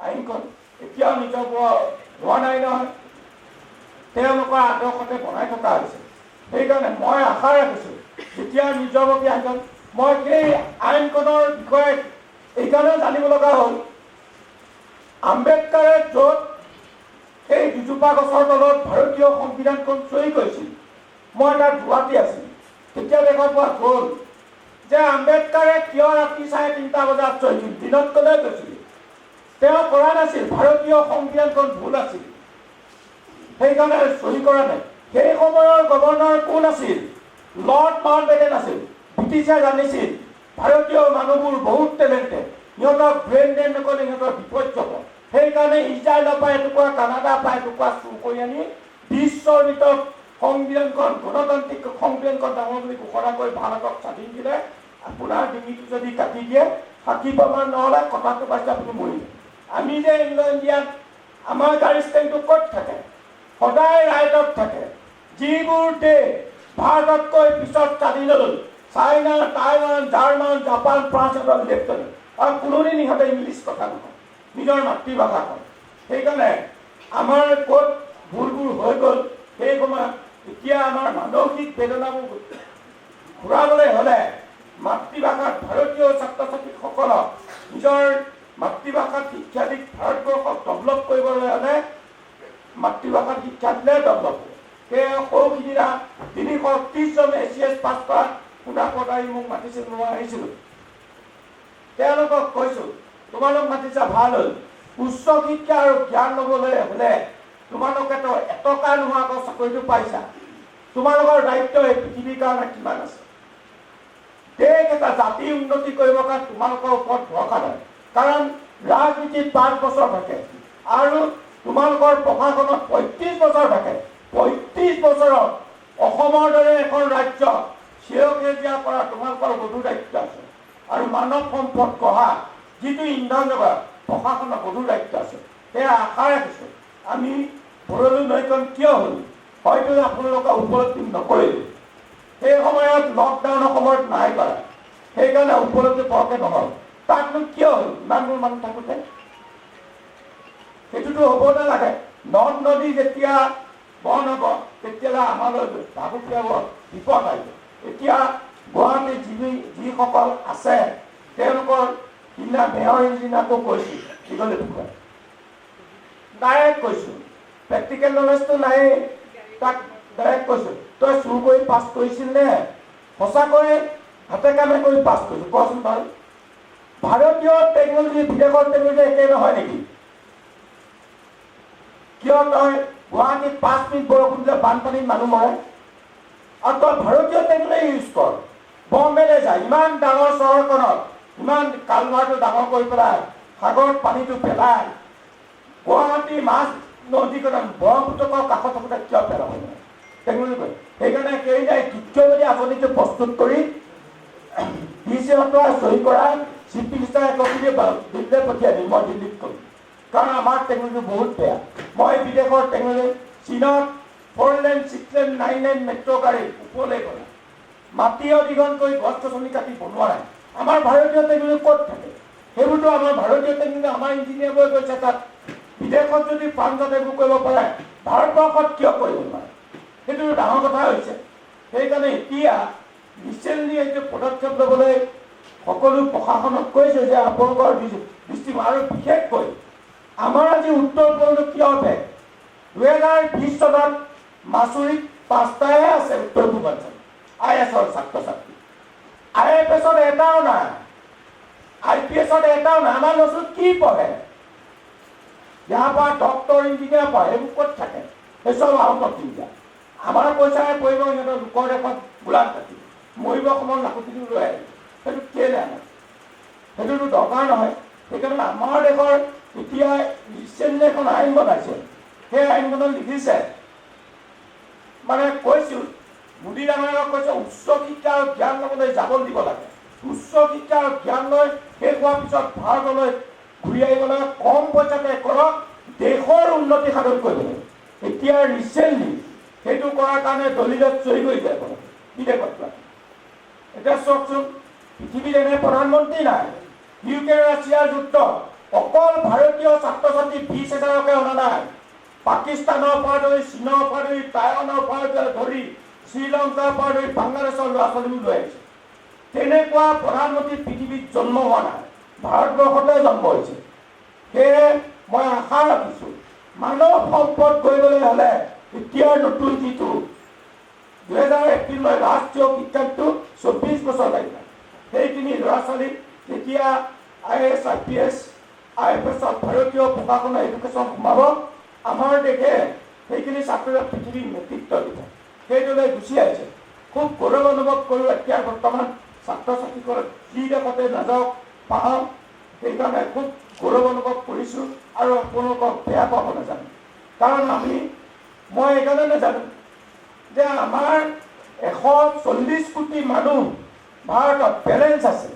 আইনখন এতিয়াও নিজৰ হোৱা নাই নহয়, তেওঁলোকৰ আদৰ্শতে বনাই থকা হৈছে। সেইকাৰণে মই আশা ৰাখিছোঁ, যেতিয়া নিজাববীয়া আইনখন, মই সেই আইনখনৰ বিষয়ে এইকাৰণে জানিব লগা হ'ল, আম্বেদকাৰে য'ত সেই দুজোপা গছৰ তলত ভাৰতীয় সংবিধানখন চহী কৰিছিল, মই তাত গুৱাহাটী আছিলোঁ। তেতিয়া দেখা পোৱা গ'ল যে আম্বেদকাৰে কিয় ৰাতি 3:30 বজাত চহী দিল, দিনত ক'লৈ গৈছিল? তেওঁ কৰা নাছিল, ভাৰতীয় সংবিধানখন ভুল আছিল, সেইকাৰণে চহী কৰা নাই। সেই সময়ৰ গভৰ্ণৰ কোন আছিল? লৰ্ড মাউণ্ট বেটেন আছিল। ব্ৰিটিছে জানিছিল ভাৰতীয় মানুহবোৰ বহুত টেলেণ্টেড, সিহঁতক ব্ৰেইন ড্ৰেইন নকৰিলে সিহঁতৰ বিপদ যাব। সেইকাৰণে ইজৰাইলৰ পৰা এটুকুৰা, কানাডাৰ পৰা এটুকুৰা চুৰ কৰি আনি বিশ্বৰ ভিতৰত সংবিধানখন, গণতান্ত্ৰিক সংবিধানখন ডাঙৰ বুলি ঘোষণা কৰি ভাৰতক স্বাধীন দিলে। আপোনাৰ ডিঙিটো যদি কাটি দিয়ে, সাক্ষী প্ৰমাণ নহ'লে কথাটো পাইছে, আপুনি মৰিব। আমি যে ইংলো ইণ্ডিয়ান, আমাৰ গাড়ী ষ্টেণ্ডটো ক'ত থাকে? সদায় ৰাইটত থাকে। যিবোৰ দেশ ভাৰততকৈ পিছত স্বাধীন হ'ল, China, Taiwan, German, Japan, France, সিহঁতৰ লেফ্টত। আৰু কোনোদিন ইহঁতে ইংলিছ কথা নকয়, নিজৰ মাতৃভাষা কয়। সেইকাৰণে আমাৰ ক'ত ভুলবোৰ হৈ গ'ল সেই সময়ত, এতিয়া আমাৰ মানসিক বেদনাবোৰ ঘূৰাবলৈ হ'লে মাতৃভাষাত ভাৰতীয় ছাত্ৰ ছাত্ৰীসকলক নিজৰ মাতৃভাষাত শিক্ষা দি ভাৰতবৰ্ষক ডেভেলপ কৰিবলৈ হ'লে মাতৃভাষাত শিক্ষা দিলে ডেভেলপ হ'ব। সেয়ে সৌ সিদিনা 330 জন এ চি এছ পাছ কৰা সোণাপুৰত আহি মোক মাতিছিল, মই আহিছিলোঁ। তেওঁলোকক কৈছোঁ, তোমালোক মাতিছা ভাল হ'ল। উচ্চ শিক্ষা আৰু জ্ঞান ল'বলৈ হ'লে তোমালোকেতো এটকা নোহোৱাকৈ চাকৰিটো পাইছা, তোমালোকৰ দায়িত্ব এই পৃথিৱীৰ কাৰণে কিমান আছে? দেশ এটা, জাতি উন্নতি কৰিবৰ কাৰণে তোমালোকৰ ওপৰত ভৰসা নাই। কাৰণ ৰাজনীতিত 5 বছৰ থাকে আৰু তোমালোকৰ প্ৰশাসনত 35 বছৰ থাকে। 35 বছৰত অসমৰ দৰে এখন ৰাজ্য চিৰসেউজীয়া কৰা তোমালোকৰ গধুৰ দায়িত্ব আছে। আৰু মানৱ সম্পদ গঢ়া যিটো ইন্ধন যোগাৰ, প্ৰশাসনৰ গধুৰ দায়িত্ব আছে। সেয়া আশা ৰাখিছোঁ। আমি ভৰলু নৈখন কিয় হ'ল, হয়তো আপোনালোকে উপলব্ধি নকৰিলে। সেই সময়ত লকডাউনৰ সময়ত নাই কৰা, সেইকাৰণে উপলব্ধি বৰকে নহ'ল। তাতনো কিয় হ'ল ইমানবোৰ মানুহ থাকোঁতে? সেইটোতো হ'ব নালাগে। নদ নদী যেতিয়া বন্ধ হ'ব, তেতিয়াহ'লে আমালৈ ভাবুকি হ'ব, বিপদ আহিব। এতিয়া গুৱাহাটীত যিসকল আছে, তেওঁলোকৰ সিদিনা মেয়ৰ ইঞ্জিনিয়াৰকো কৈছোঁ, দীঘলী পুখুৰীত ডাইৰেক্ট কৈছোঁ, প্ৰেক্টিকেল নলেজটো নায়েই, তাক ডাইৰেক্ট কৈছোঁ, তই চুৰ কৰি পাছ কৰিছিল নে সঁচাকৈ হাতে কামে কৰি পাছ কৰিছো, কচোন বাৰু। ভাৰতীয় টেকনলজি, বিদেশৰ টেকনলজি একে নহয় নেকি? কিয় তই গুৱাহাটীত 5 মিনিট বৰষুণ দিলে বানপানীত মানুহ মৰে? আৰু তই ভাৰতীয় টেকনলজি ইউজ কৰ, বম্বেলৈ যায়, ইমান ডাঙৰ চহৰখনত ইমান কালভাৰটো ডাঙৰ কৰি পেলাই সাগৰত পানীটো পেলাই, গুৱাহাটী মাছ নদীখনত ব্ৰহ্মপুত্ৰৰ কাষত থাকোঁতে কিয় পেলাব নোৱাৰে টেকনলজি কৰি? সেইকাৰণে সেই তৃতীয়বাদী আঁচনিটো প্ৰস্তুত কৰি ডি চিহঁতৰ চহী কৰাই চিফ মিনিষ্টাৰ একপি দিল্লীলৈ পঠিয়াই দিম। মই দিল্লীত কৰিম, কাৰণ আমাৰ টেকনলজি বহুত বেয়া। মই বিদেশৰ টেকনলজি, চীনত 4 lane, 6 lane, 9 lane metro গাড়ী ওপৰলৈ গ'লে মাটি অধিগ্ৰহণ কৰি গছ গছনি কাটি বনোৱা নাই। আমাৰ ভাৰতীয় টেকনলজি ক'ত থাকে? সেইবোৰতো আমাৰ ভাৰতীয় টেকনলজি, আমাৰ ইঞ্জিনিয়াৰবোৰে গৈছে তাত। বিদেশত যদি ফ্ৰান্সত এইবোৰ কৰিব পাৰে, ভাৰতবৰ্ষত কিয় কৰিব নোৱাৰে? সেইটো ডাঙৰ কথা হৈছে। সেইকাৰণে এতিয়া ৰিচেণ্টলি এইটো পদক্ষেপ ল'বলৈ সকলো প্ৰশাসনক কৈছে যে আপোনালোকৰ দৃষ্টি আৰু বিশেষকৈ আমাৰ আজি উত্তৰ পূৰ্বটো কিয় বেগ? 2020 চনত মাচুৰীত পাঁচটাহে আছে উত্তৰ পূৰ্বাঞ্চল আই এছৰ ছাত্ৰ ছাত্ৰী। আই এফ এছত এটাও নাই, আই পি এছত এটাও নাই। আমাৰ ল'ৰা ছোৱালী কি পঢ়ে? ইয়াৰ পৰা ডক্টৰ, ইঞ্জিনিয়াৰ পঢ়ে, সেইবোৰ ক'ত থাকে? সেই চব আউট অফ ইণ্ডিয়া। আমাৰ পইচাৰে পঢ়িব সিহঁতৰ, লোকৰ দেশত গোলাম থাকিব, মৰিব সময়ত লাখুটিটো লৈ আহিব। সেইটো কেলে আমাৰ সেইটোতো দৰকাৰ নহয়। সেইকাৰণে আমাৰ দেশৰ এতিয়া ৰিচেণ্টলি এখন আইন বনাইছে। সেই আইনখনত লিখিছে, মানে কৈছোঁ, মোদী ডাঙৰীয়াক কৈছে, উচ্চ শিক্ষা আৰু জ্ঞান ল'বলৈ যাব দিব লাগে। উচ্চ শিক্ষা আৰু জ্ঞান লৈ শেষ হোৱাৰ পিছত ভাৰতলৈ ঘূৰি আহিব লাগে। কম পইচাতে কৰক, দেশৰ উন্নতি সাধন কৰিব লাগে। এতিয়া ৰিচেণ্টলি সেইটো কৰাৰ কাৰণে দলিলত চহী কৰি যায় বিদেশত যোৱা। এতিয়া চাওকচোন, পৃথিৱীত এনে প্ৰধানমন্ত্ৰী নাই। ইউক্ৰেইন ৰাছিয়াৰ যুদ্ধ অকল ভাৰতৰ ভাৰতীয় ছাত্ৰ ছাত্ৰী 20 হাজাৰকে অনা নাই, পাকিস্তানৰ পৰা ধৰি, চীনৰ পৰা ধৰি, টাইৱানৰ পৰা ধৰি, শ্ৰীলংকাৰ পৰা ধৰি, বাংলাদেশৰ ল'ৰা ছোৱালীও লৈ আহিছে। তেনেকুৱা প্ৰধানমন্ত্ৰী পৃথিৱীত জন্ম হোৱা নাই, ভাৰতবৰ্ষতে জন্ম হৈছে। সেয়ে মই আশা ৰাখিছোঁ, মানৱ সম্পদ কৰিবলৈ হ'লে এতিয়া নতুন যিটো 2001 লৈ ৰাষ্ট্ৰীয় শিক্ষাটো 24 বছৰ লাগিব, সেইখিনি ল'ৰা ছোৱালীক যেতিয়া I A S, I P S, I F এছত ভাৰতীয় প্ৰশাসনৰ এডুকেশ্যন সোমাব, আমাৰ দেশে সেইখিনি ছাত্ৰক পৃথিৱীক নেতৃত্ব দিব। সেইদৰে গুচি আহিছে। খুব গৌৰৱ অনুভৱ কৰোঁ। এতিয়া বৰ্তমান ছাত্ৰ ছাত্ৰীসকলক যি দেশতে নাযাওক পাওঁ, সেইকাৰণে খুব গৌৰৱ অনুভৱ কৰিছোঁ আৰু আপোনালোকক বেয়া পাব নাজানো। কাৰণ মই এইকাৰণে নাজানো যে আমাৰ 140 কোটি মানুহ ভাৰতত বেলেঞ্চ আছে,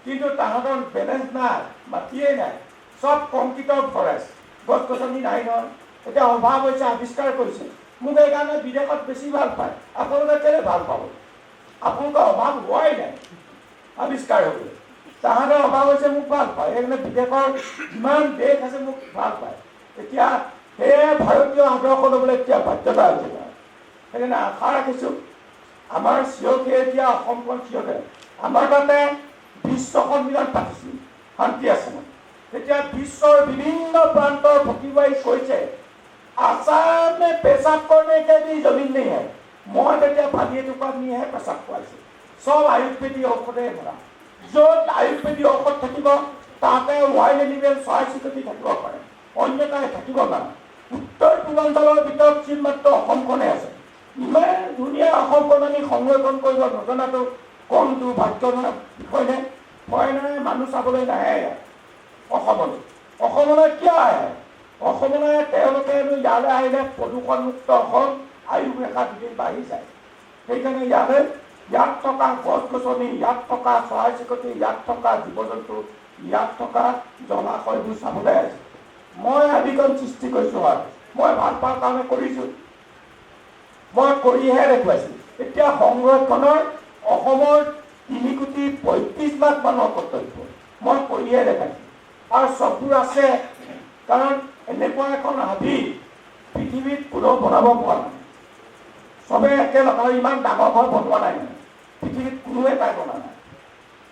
কিন্তু তাহাঁতৰ বেলেঞ্চ নাই, মাটিয়ে নাই, চব কংক্ৰিটৰ ফৰেষ্ট, গছ গছনি নাই নহয়। এতিয়া অভাৱ হৈছে, আৱিষ্কাৰ কৰিছে। মোক সেইকাৰণে বিদেশত বেছি ভাল পায়। আপোনালোকে কেলৈ ভাল পাব? আপোনালোকৰ অভাৱ হোৱাই নাই আৱিষ্কাৰ হৈ। তাহাঁতৰ অভাৱ হৈছে, মোক ভাল পায়। সেইকাৰণে বিদেশৰ যিমান দেশ আছে, মোক ভাল পায়। এতিয়া সেয়ে ভাৰতীয় আদৰ্শ ল'বলৈ এতিয়া বাধ্যতা হৈছে। সেইকাৰণে আশা ৰাখিছোঁ, আমাৰ চিৰসেউজীয়া এতিয়া অসমখন চিৰসেউজীয়া। আমাৰ তাতে বিশ্ব সন্মিলন পাতিছিল শান্তি আশ্ৰমত। তেতিয়া বিশ্বৰ বিভিন্ন প্ৰান্তৰ প্ৰতিবাহী কৈছে, "आसाम में पेशाब करने के भी जमीन नहीं है।" মই তেতিয়া বালি এটুকুৰা নিহে পেচাব কৰাইছোঁ। চব আয়ুৰ্বেদিক ঔষধে ভৰা। য'ত আয়ুৰ্বেদিক ঔষধ থাকিব, তাতে ৱাইল্ড এনিমেল, চৰাই চিৰিকটি থাকিব পাৰে, অন্যথাই থাকিব নোৱাৰে। উত্তৰ পূৰ্বাঞ্চলৰ ভিতৰত চীন মাত্ৰ অসমখনে আছে। ইমান ধুনীয়া অসমখন আমি সংৰক্ষণ কৰিব নজনাটো কম দুৰ্ভাগ্যজনক বিষয় নে? ফৰেনাৰে মানুহ চাবলৈ নাহে ইয়াত অসমলৈ। অসমলৈ কিয় আহে? অসমলৈ তেওঁলোকেনো ইয়ালৈ আহিলে প্ৰদূষণমুক্ত অসম, আয়ুস ৰেখা দুদিন বাঢ়ি যায়। সেইকাৰণে ইয়ালৈ ইয়াত থকা গছ গছনি, ইয়াত থকা চৰাই চিৰিকটি, ইয়াত থকা জীৱ জন্তু, ইয়াত থকা জলাশয়বোৰ চাবলৈ আহিছে। মই হাবিখন সৃষ্টি কৰিছোঁ, হয়, মই ভাল পোৱাৰ কাৰণে কৰিছোঁ। মই কৰিহে দেখুৱাইছোঁ। এতিয়া সংৰক্ষণৰ অসমৰ 3 কোটি 35 লাখ মানুহৰ কৰ্তব্য। মই কৰিহে দেখাইছোঁ আৰু চববোৰ আছে। কাৰণ এনেকুৱা এখন হাবি পৃথিৱীত কোনেও বনাব পৰা নাই। চবে একেলগে আৰু ইমান ডাঙৰ ঘৰ বনোৱা নাই। মানে পৃথিৱীত কোনো এটাই বনোৱা নাই।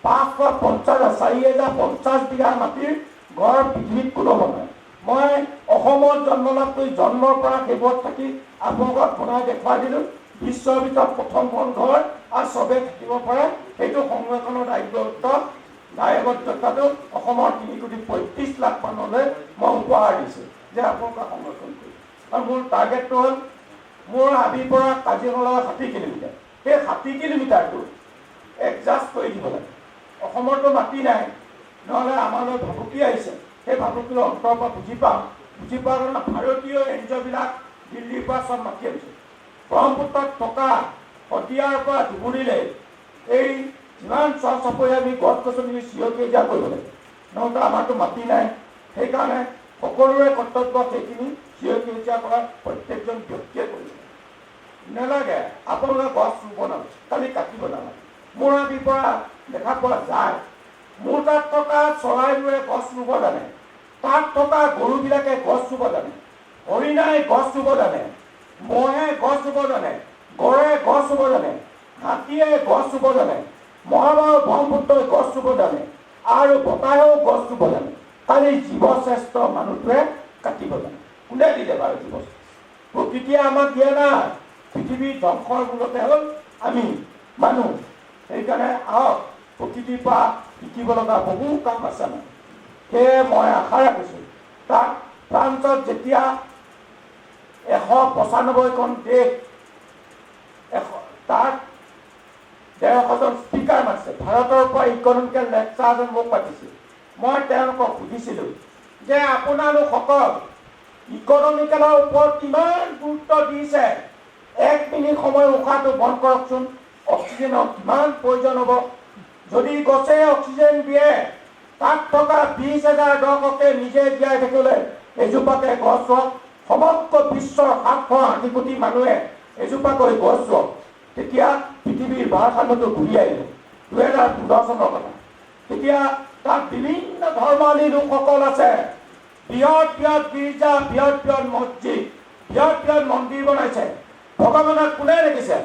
550, 4050 বিঘা মাটিৰ ঘৰ পৃথিৱীত কোনো বনোৱা নাই। মই অসমত জন্ম লাভ কৰি জন্মৰ পৰা সেইবোৰত থাকি আপোনালোকক বনাই দেখুৱাই দিলোঁ। বিশ্বৰ ভিতৰত প্ৰথমখন ঘৰ আৰু চবে থাকিব পাৰে। সেইটো সংৰক্ষণৰ দায়বদ্ধতাটো অসমৰ 3 কোটি 35 লাখ মানুহলৈ মই উপহাৰ দিছোঁ যে আপোনালোকে সংৰক্ষণ কৰিব। আৰু মোৰ টাৰ্গেটটো হ'ল, মোৰ হাবিৰ পৰা কাজিৰঙালৈ 60 কিলোমিটাৰ। সেই 60 কিলোমিটাৰটো এডজাষ্ট কৰি দিব লাগে। অসমৰতো মাটি নাই, নহ'লে আমালৈ ভাবুকি আহিছে। সেই ভাবুকিৰ অন্তৰৰ পৰা বুজি পাওঁ। বুজি পোৱাৰ কাৰণে ভাৰতীয় এন জি অ'বিলাক দিল্লীৰ পৰা চব মাতি আনিছে। ব্ৰহ্মপুত্ৰত থকা শদিয়াৰ পৰা ধুবুৰীলৈ এই যিমান চৰ চাপৰি আমি গছ গছনি চিৰসেউজীয়া কৰিব লাগে, নহ'লে আমাৰতো মাটি নাই। সেইকাৰণে সকলোৰে কৰ্তব্য সেইখিনি চিৰসেউজীয়া কৰা প্ৰত্যেকজন ব্যক্তিয়ে কৰিব লাগে। নালাগে, আপোনালোকে গছ ৰুব নালাগে, খালি কাটিব নালাগে। মোৰ হাবিৰ পৰা দেখা পোৱা যায়, মোৰ তাত থকা চৰাইবোৰে গছ ৰুব জানে, তাত থকা গৰুবিলাকে গছ ৰুব জানে, হৰিণাই গছ ৰুব জানে, মহে গছ ৰুব জানে, গড়ে গছ ৰুব জানে, হাতীয়ে গছ ৰুব জানে, মহাবাহু ব্ৰহ্মপুত্ৰই গছ ৰুব জানে আৰু বতাহেও গছ ৰুব জানে। খালি জীৱশ্ৰেষ্ঠ মানুহটোৱে কাটিব জানে। কোনে দিলে বাৰু জীৱ? প্ৰকৃতিয়ে আমাক দিয়া নাই। পৃথিৱীৰ ধ্বংসৰ মূলতে হ'ল আমি মানুহ। সেইকাৰণে আহক, প্ৰকৃতিৰ পৰা শিকিব লগা বহু কাম আছে আমাৰ। সেয়ে মই আশা ৰাখিছোঁ, তাত ফ্ৰান্সত যেতিয়া 195খন দেশ, তাত 150জন স্পীকাৰ মাতিছে ভাৰতৰ পৰা, ইকনমিকেল লেকচাৰ এজন মোক মাতিছিল। মই তেওঁলোকক সুধিছিলোঁ যে আপোনালোকসকল ইকনমিকেলৰ ওপৰত কিমান গুৰুত্ব দিছে, এক মিনিট সময় উশাহটো বন্ধ কৰকচোন, অক্সিজেনৰ কিমান প্ৰয়োজন হ'ব? যদি গছে অক্সিজেন দিয়ে, তাত থকা 20 হাজাৰ দৰ্শকে নিজে জীয়াই থাকিবলৈ এজোপাকে গছ ৰোৱক। সমগ্ৰ বিশ্বৰ 780 কোটি মানুহে এজোপাকৈ গছ ৰোৱক, তেতিয়া পৃথিৱীৰ ভাৰসাম্যটো ঘূৰি আহিব। 2015 চনৰ কথা। তেতিয়া তাত বিভিন্ন ধৰ্মাৱলী লোকসকল আছে। বৃহৎ বৃহৎ গীৰ্জা, বৃহৎ বৃহৎ মছজিদ, বৃহৎ বৃহৎ মন্দিৰ বনাইছে। ভগৱানক কোনে দেখিছে?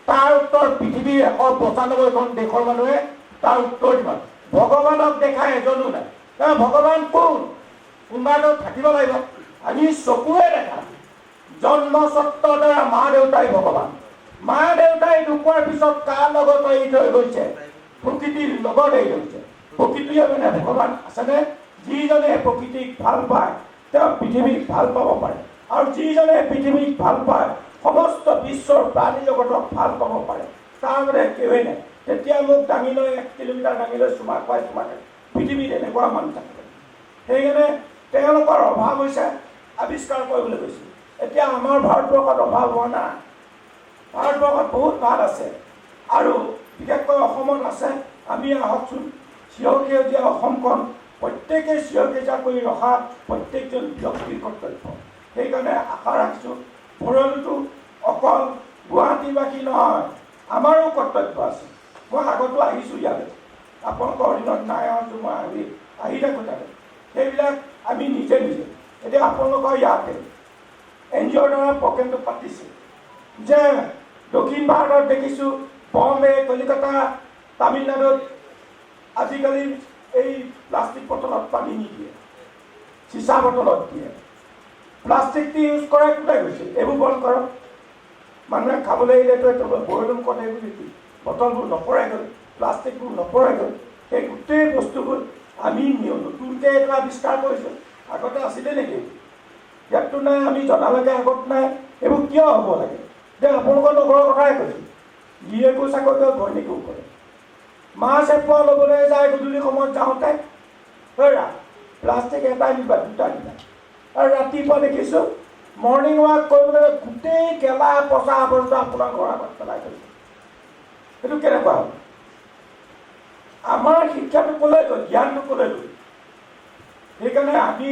তাৰ উত্তৰ পৃথিৱীৰ 195খন দেশৰ মানুহে তাৰ উত্তৰ দিব। ভগৱানক দেখা এজনো নাই। কাৰণ ভগৱান কোন? কোনোবা থাকিব লাগিব। আমি চকুৰে দেখা জন্মস্বত্বৰ দ্বাৰা মা দেউতাই ভগৱান। মা দেউতাই ঢুকোৱাৰ পিছত কাৰ লগত এৰি থৈ গৈছে? প্ৰকৃতিৰ লগত এৰি গৈছে। প্ৰকৃতিয়ে মানে ভগৱান আছেনে? যিজনে প্ৰকৃতিক ভাল পায়, তেওঁ পৃথিৱীক ভাল পাব পাৰে। আৰু যিজনে পৃথিৱীক ভাল পায়, সমস্ত বিশ্বৰ প্ৰাণী জগতক ভাল পাব পাৰে। তাৰ মানে কেৱেই নাই। তেতিয়া মোক দাঙি লৈ 1 কিলোমিটাৰ দাঙি লৈ চুমা খুৱাই চুমা খাই, পৃথিৱীত এনেকুৱা মানুহ থাকে। সেইকাৰণে তেওঁলোকৰ অভাৱ হৈছে, আৱিষ্কাৰ কৰিবলৈ গৈছে। এতিয়া আমাৰ ভাৰতবৰ্ষত অভাৱ হোৱা নাই। ভাৰতবৰ্ষত বহুত ভাল আছে আৰু বিশেষকৈ অসমত আছে। আমি আহকচোন, চিৰসেউজীয়া অসমখন প্ৰত্যেকেই চিৰসেউজীয়া কৰি ৰখা প্ৰত্যেকজন ব্যক্তিৰ কৰ্তব্য। সেইকাৰণে আশা ৰাখিছোঁ, ভৰলুটো অকল গুৱাহাটীবাসী নহয়, আমাৰো কৰ্তব্য আছে। মই আগতো আহিছোঁ ইয়ালৈ, আপোনালোকৰ অধীনত নাই অহাটো, মই আহি আহি থাকোঁ তাতে। সেইবিলাক আমি নিজে নিজে এতিয়া আপোনালোকৰ ইয়াতে এন জি অ'ৰ দ্বাৰা প্ৰগ্ৰেমটো পাতিছে যে দক্ষিণ ভাৰতত দেখিছোঁ, বম্বে, কলিকতা, তামিলনাডুত আজিকালি এই প্লাষ্টিক বটলত পানী নিদিয়ে, চিচা বটলত দিয়ে। প্লাষ্টিকটো ইউজ কৰা কোনে গৈছে? এইবোৰ বন্ধ কৰক। মানুহে খাবলৈ আহিলেতো এইটো ভৰলুৰ মুখত এইবোৰ কি বটলবোৰ নপৰে গ'ল, প্লাষ্টিকবোৰ নপৰে গ'ল। সেই গোটেই বস্তুবোৰ আমি নতুনকৈ এইটো আৱিষ্কাৰ কৰিছোঁ। আগতে আছিলে নেকি? ইয়াততো নাই, আমি জনালৈকে আগত নাই। এইবোৰ কিয় হ'ব লাগে? এতিয়া আপোনালোকৰ নগৰৰ কথাই কৈছোঁ। গিৰিয়েকো চাকৰি কৰে, ঘৈণীয়েকো কৰে। মাছ এপোৱা ল'বলৈ যায় গধূলি সময়ত যাওঁতে, হেৰা প্লাষ্টিক এটা নিবা, দুটা নিবা। আৰু ৰাতিপুৱা দেখিছোঁ মৰ্ণিং ৱাক কৰিবলৈ গোটেই গেলা পচা আৱৰ্জনা আপোনাৰ ঘৰৰ আগত পেলাই থৈছে। সেইটো কেনেকুৱা হ'ব? আমাৰ শিক্ষাটো ক'লৈ গ'ল? জ্ঞানটো ক'লৈ গ'ল? সেইকাৰণে আমি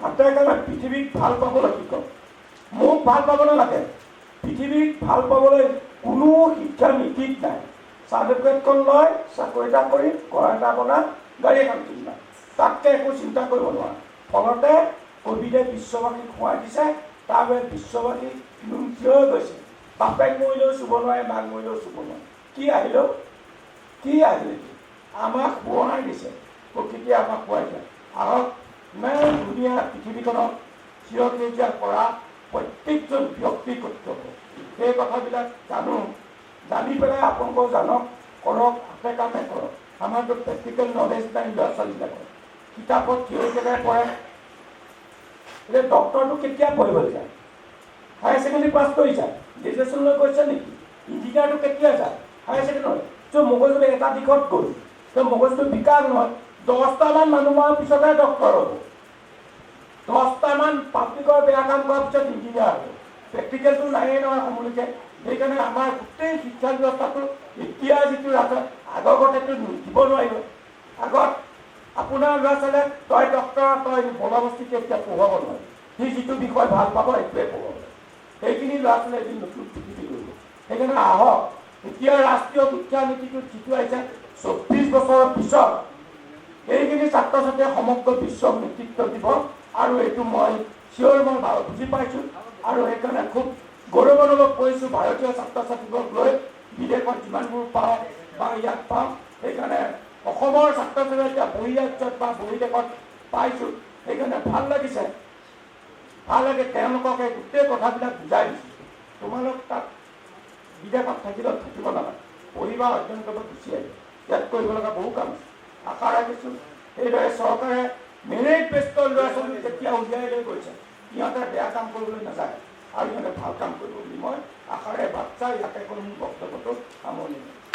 হাতে কামে পৃথিৱীক ভাল পাবলৈ শিকক। মোক ভাল পাব নালাগে। পৃথিৱীক ভাল পাবলৈ কোনো শিক্ষা নীতিত নাই। চাৰ্টিফিকেটখন লয়, চাকৰি এটা কৰি ঘৰ এটা বনা, গাড়ী এখন কিনিবা, তাতকৈ একো চিন্তা কৰিব নোৱাৰে। ফলতে ক'ভিডে বিশ্ববাসীক খুৱাই দিছে। তাৰবাবে বিশ্ববাসী থিয় হৈ গৈছে। বাপেক মৰিলেও চুব নোৱাৰে, মাক মৰিলেও চুব নোৱাৰে। কি আহিলেও কি আহিলে? আমাক সোঁৱৰাই দিছে, প্ৰকৃতিয়ে আমাক সোঁৱৰাই দিছে। আহক, ইমান ধুনীয়া পৃথিৱীখনক চিৰসেউজীয়া কৰা প্ৰত্যেকজন ব্যক্তিৰ কৰ্তব্য। সেই কথাবিলাক জানো, জানি পেলাই আপোনালোকেও জানক, কৰক, হাতে কামে কৰক। আমাৰতো প্ৰেক্টিকেল নলেজ নাই। ল'ৰা ছোৱালীবিলাকৰ কিতাপত থিয়ৰিকেলে পঢ়ে। এতিয়া ডক্টৰটো কেতিয়া পঢ়িবলৈ যায়? হায়াৰ ছেকেণ্ডেৰী পাছ কৰি যায়, গ্ৰেজুৱেশ্যনলৈ গৈছে নেকি? ইঞ্জিনিয়াৰটো কেতিয়া যায়? Higher secondary. চ' মগজুটো এটা দিশত গ'ল, ত' মগজুটো বিকাশ নহয়। 10টামান মানুহ মৰাৰ পিছতহে ডক্টৰ হ'ব। 10টামান পাব্লিকৰ বেয়া কাম কৰাৰ পিছত ইঞ্জিনিয়াৰ হ'ব। প্ৰেক্টিকেলটো নায়েই নহয় সমূলিকে। সেইকাৰণে আমাৰ গোটেই শিক্ষা ব্যৱস্থাটো এতিয়া যিটো আছে, আগৰ গতেতো দিব নোৱাৰিব। আগত আপোনাৰ ল'ৰা ছোৱালীক তই ডক্টৰ, তই বলবস্তিকে এতিয়া পঢ়ুৱাব নোৱাৰে। সি যিটো বিষয় ভাল পাব, সেইটোৱে পঢ়ুৱাব। সেইখিনি ল'ৰা ছোৱালীয়ে এদিন নতুন পৃথিৱী কৰিব। সেইকাৰণে আহক, এতিয়া ৰাষ্ট্ৰীয় শিক্ষা নীতিটোত যিটো আহিছে, 24 বছৰৰ পিছত এইখিনি ছাত্ৰ ছাত্ৰীয়ে সমগ্ৰ বিশ্বক নেতৃত্ব দিব। আৰু এইটো মই চিয়'ৰ, মই বুজি পাইছোঁ আৰু সেইকাৰণে খুব গৌৰৱ অনুভৱ কৰিছোঁ ভাৰতীয় ছাত্ৰ ছাত্ৰীবোৰক লৈ। বিদেশত যিমানবোৰ পাওঁ বা ইয়াত পাওঁ, সেইকাৰণে অসমৰ ছাত্ৰ ছাত্ৰী এতিয়া বহিৰাজ্যত বা বহিদেশত পাইছোঁ, সেইকাৰণে ভাল লাগিছে, ভাল লাগে। তেওঁলোকক এই গোটেই কথাবিলাক বুজাই দিছোঁ, তোমালোক তাত বিদেশত থাকিলেও থাকিব নালাগে, পঢ়িবা, অধ্যয়ন কৰিব, গুচি আহিবা। ইয়াত কৰিব লগা বহু কাম আছে। আশা ৰাখিছোঁ, সেইদৰে চৰকাৰে মেৰিট বেষ্টৰ ল'ৰা ছোৱালী যেতিয়া উলিয়াই লৈ গৈছে, সিহঁতে বেয়া কাম কৰিবলৈ নাযায় আৰু সিহঁতে ভাল কাম কৰিব বুলি মই আশাৰে বাট চাই ইয়াতে কৈ মোৰ বক্তব্যটো সামৰণি মাৰিছোঁ।